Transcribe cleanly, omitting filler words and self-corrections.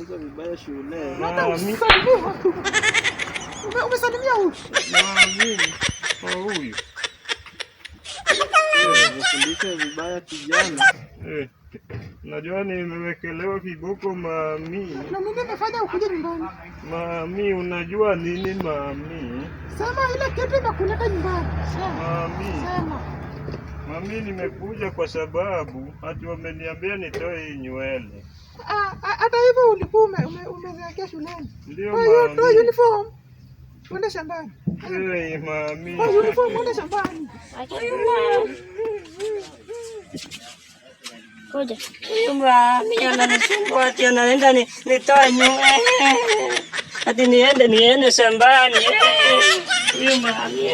Umenifunza vibaya shule. Hata Mami. usalimie watu. Umesalimia huyu. Mami. Oh, huyu. Umefundisha vibaya kijana. Eh. Najua nimewekelewa kiboko mami. Na nini imefanya ukuje nyumbani? Mami, unajua nini mami? Sema ile kitu imekuleta nyumbani. Sema. Mami. Sema. Mami, nimekuja kwa sababu ati wameniambia nitoe hii nywele. Ah, ah, hata hivyo ulikuwa umezeekea shuleni. Ndio Kwa hiyo toa mami. uniform. Uende shambani. Hey, mami. Toa uniform uende shambani. Kuja. Huyu mami ananisumbua ati anaenda nitoe nywele. Ati niende shambani. Huyu mami.